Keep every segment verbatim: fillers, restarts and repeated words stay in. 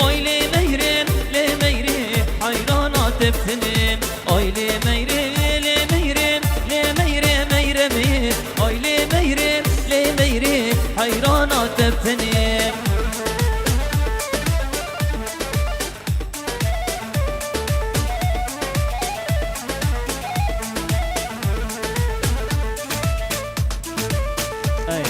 Oy lê meyrim, lê meyrê, heyrana te bitinim. Oy lê meyrim, lê meyrim, lê meyrê, meyremê. Oy lê meyrim, lê meyrê, heyrana te bitinim. Hey.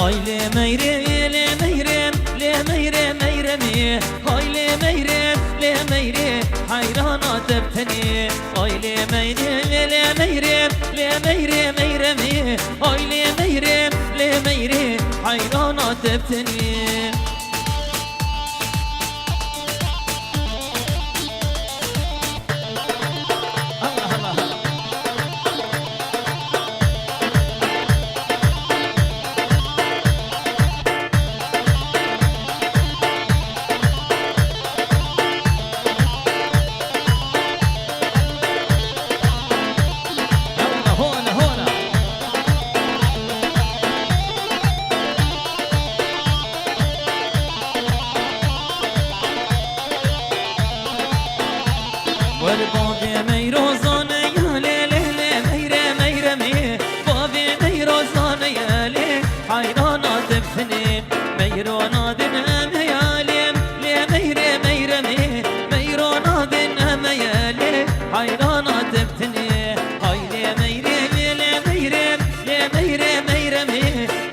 Ay lê meyrim, lê meyrim, lê meyrê, meyremê. Ay lê meyrim, lê meyrê, heyrana te bitenê. Ay lê meyrim, lê meyrim, lê meyrê, meyremê. Ay lê meyrim, lê meyrê, heyrana te bitenê. Wer bavê meyro zane ya lê, lê, lê, meyre, meyre mê. Bavê meyro zane ya lê, heyrana te bitenê. Meyro nadin em ya lê, lê, meyre, meyre mê. Meyro nadin em ya lê, heyrana te bitenê. Hay lê meyre, lê, lê, meyre, lê, meyre, meyre mê.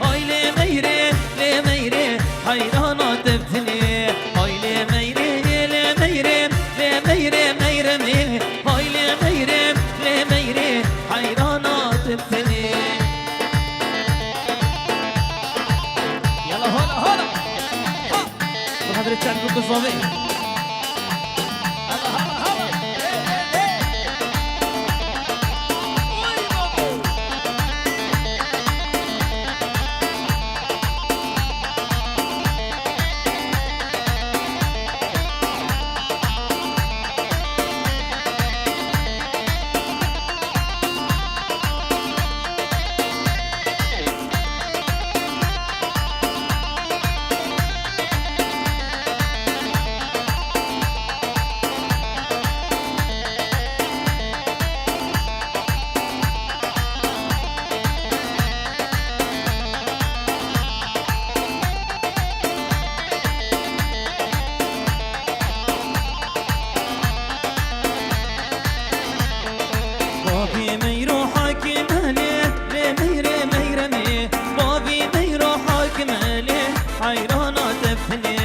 Hay lê meyre, lê, meyre, heyrana te bitenê. Ay lê meyrim, lê meyrim, lê meyrim, meyrimê. Ay lê meyrim, lê meyrim, heyrana te bitenê. Yala hala, hala. Ha! Bu kadar çarpı kuzovê. Hala, hala, hala. Hey, hey, hey. Oy, babo. Bavê meyro hakim e lê, lê meyre meyremê. Bavê meyro hakim e lê, heyrana te bitenê.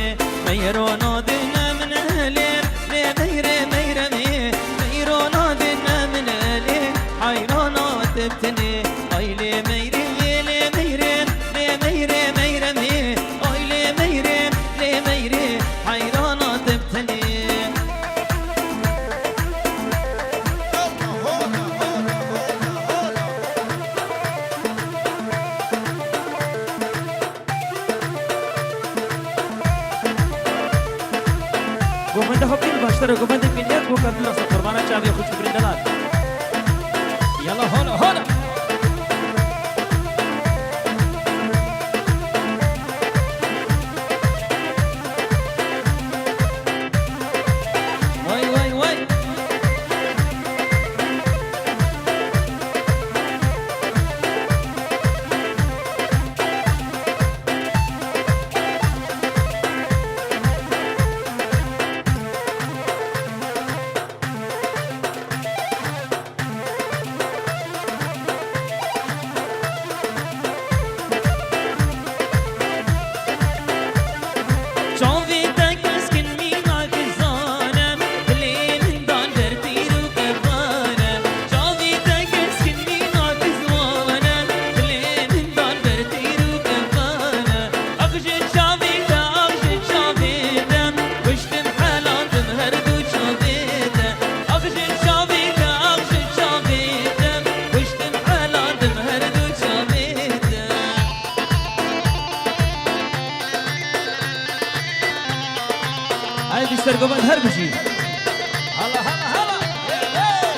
Meyro nadin e min e lê, lê meyre meyremê. Meyro nadin e min e lê, heyrana te bitenê. Ay lê meyre, lê meyre, lê meyre meyremê. Ay lê meyre, lê meyre, heyrana te bitenê. Govende xwe bîn baştir e, govendê bîniyet ku kevdû rasa qurbana çavê xwe çû birîndelan. Yala hala, hala. Vay, vay, vay. Çavê te keskin mîna dizane, dilê min dan ber tîr û kevan e. Çavê te keskin mîna dizane, dilê min dan ber tîr û kevan e. Ax ji çavê te, ax ji çavê te, kuştim helandim her du çavê te. Ax ji çavê te, ax ji çavê te, kuştim helandim her du çavê te. Haydi sergovend her bijî. Hala, hala, hala. Hey, hey.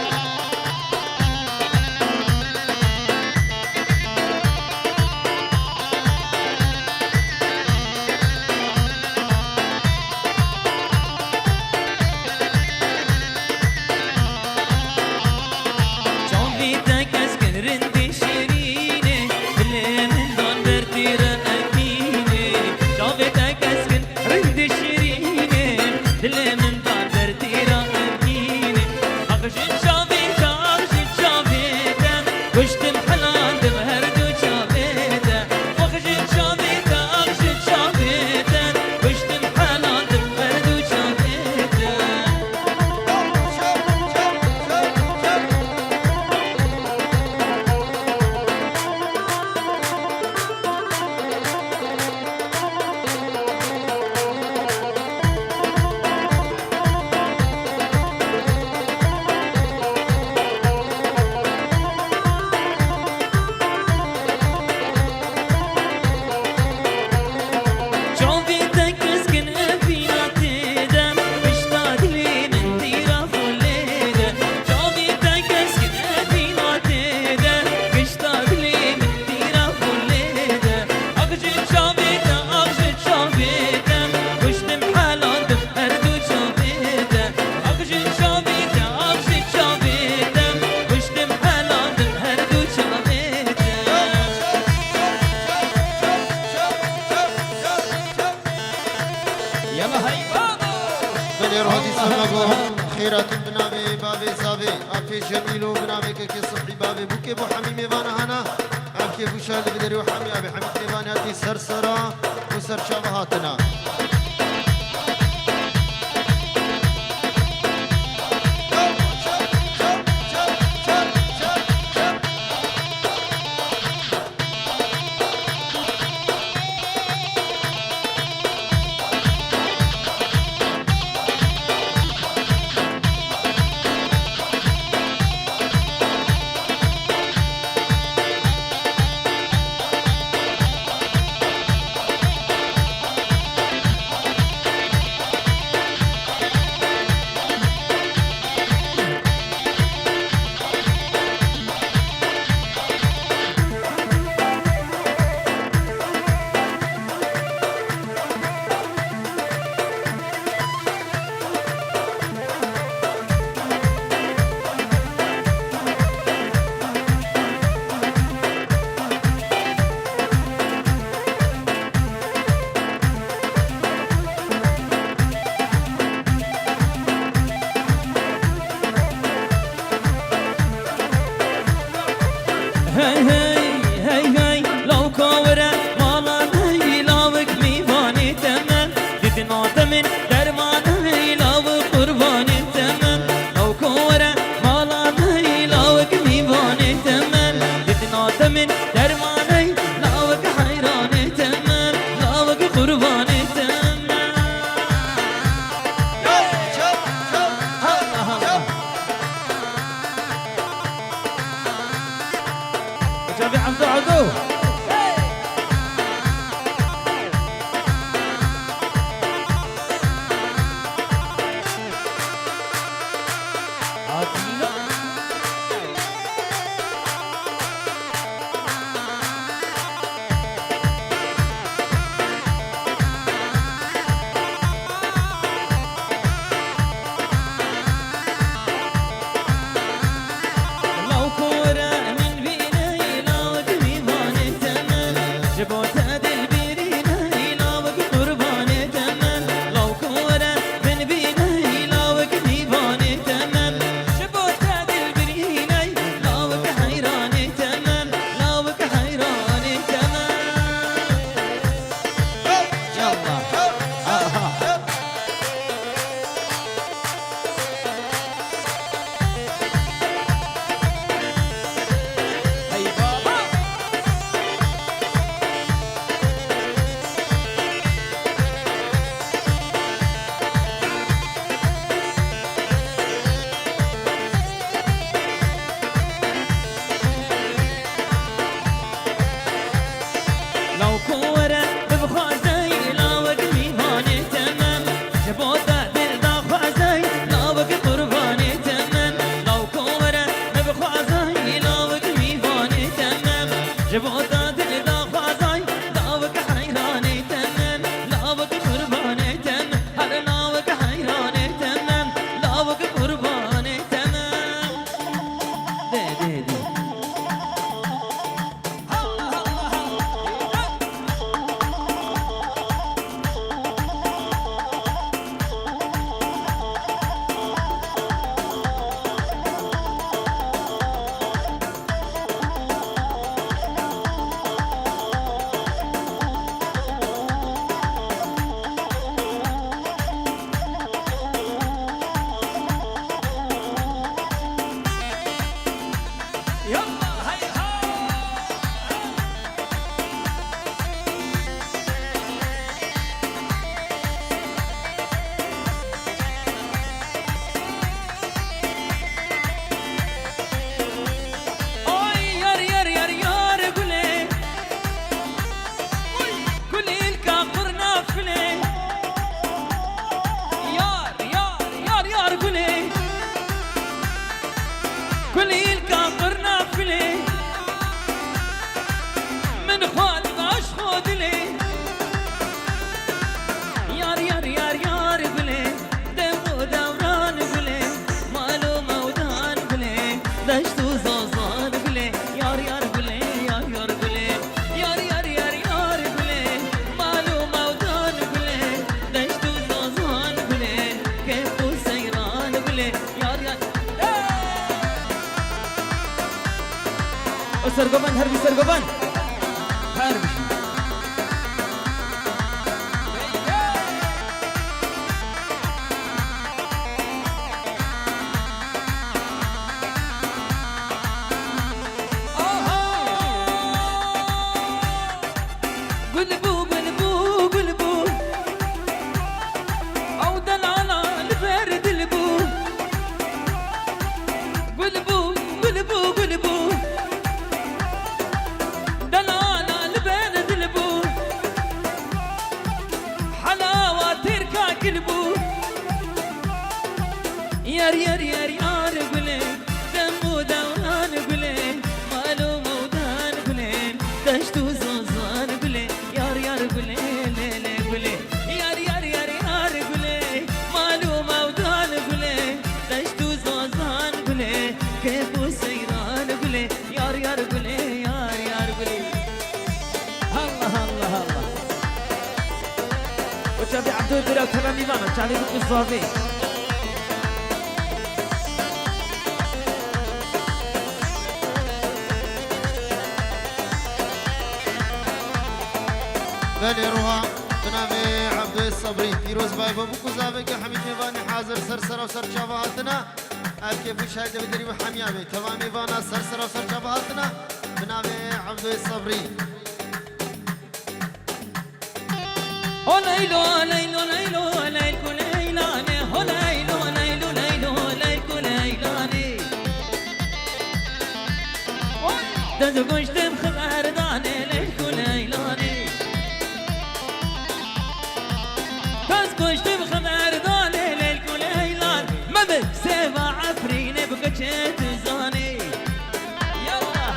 Xêratin bi navê bavê zavê, a pê Cemîlo bi navê kekê Sibhî bavê bûkê bo hemî mêvana hana. Ev kêf û şa li bi derê û hemî abê hemî mêvanê hatî ser sera û ser çava hatina. Hey hey, hey hey, lawka were mala me, lawik mîvanê te me. Didina te min dermane, lawik qurbanê te me. Lawka were mala me, lawik mîvanê te me. Didina te min dermane, lawik heyranê te me. Lawik qurbanê te me. Çavê Evdo Evdo. Law ku were bibixwaze, lawek mîvanê te me. Ji bo te dil daxwaze, lawek qurbanê te me. Law ku were bibixwaze, lawek mîvanê te me. Ji bo te dil daxwaze, lawek heyranê te me. Lawek qurbanê te me. Her lawek heyranê te me. Lawek qurbanê te me. De, de, de. Yalla, hey, ha! Oy, yar, yar, yar, yar, gulê. Oy, gulê ilka qurna filê. Yar, yar, yar, yar, gulê. Kulîlka qirna filê, min xwar baş xwe dilê. Yar, yar, yar, yar gulê, dev û dewran gulê, mal û mewdan gulê, deşt û zozan gulê. Yar, yar gulê, yar, yar gulê, yar, yar, yar, yar gulê, mal û mewdan gulê, deşt û zozan gulê, keyf û seyran Sergovan, her bir Sergovan. Her bir şey. Aha! Gul bû, gul bû, gul bû. Ew delala li ber dil bû. Gul bû, gul bû, gul bû. Delala li ber dil bû. Helawa têrka kil bû. Yar, yar, yar, yar gulê, dem û dewran gulê, mal û mewdan gulê, deşt û zozan gulê, yar, yar gulê, lê, lê gulê. Yar, yar, yar, yar gulê, mal û mewdan gulê, deşt û zozan gulê, kêf û seyran gulê, yar, yar gulê, yar, yar gulê. Allah, Allah, Allah. O çavê Ebdû bira teva mîvana, çavê bû zavê. Belê roha bi navê Ebdû Sebrî. Pîroz bay bo, bû ku zaveke hemî mêvanê hazir ser sera û ser çava hatina. Ev kêf û şaîdê bi derî û hemiya bê. Teva mêvana ser sera û ser çava hatina. Bi navê Ebdû Sebrî. Ho leylo, leylo, leylo, leyl ku leylane. Ho leylo, leylo, leylo, leyl ku leylane. Dez goştim xeber dane, leyl ku leylane. Dez goştim xeber dane, leyl ku leylan. Me bi seva Efrîne bi keçê tu zanî. Yallah.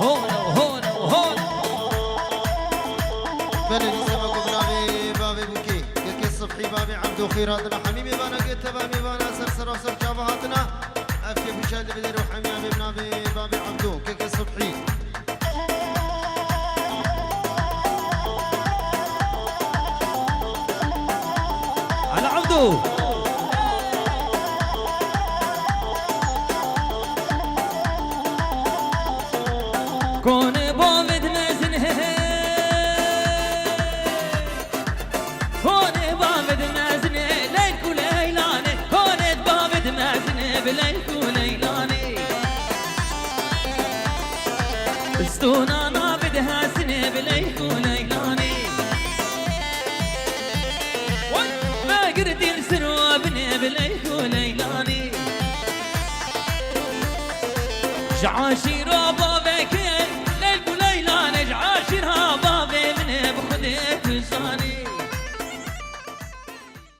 Holo, holo, holo. Belê dîsa me ku bi navê bavê Bûkê, kekê Sibhî, bavê Ebdû Xêr hatina hemî mêvana, kê teva mêvana ser sera ser çava hatina. Ev kêf û şaîdê bi derî û hemiya bê bi navê bavê Ebdû, kekê Sibhî. Ala Abdû. Konê bavê di mezin he. Konê bavê di mezin e, leyl ku leylane. Konê bavê di mezin e, bi leyl ku leylane. Stûna navê dihesine bi leyl ku leylane. Vay, me girtî li ser û binê bi leyl ku leylane. Ji aşîra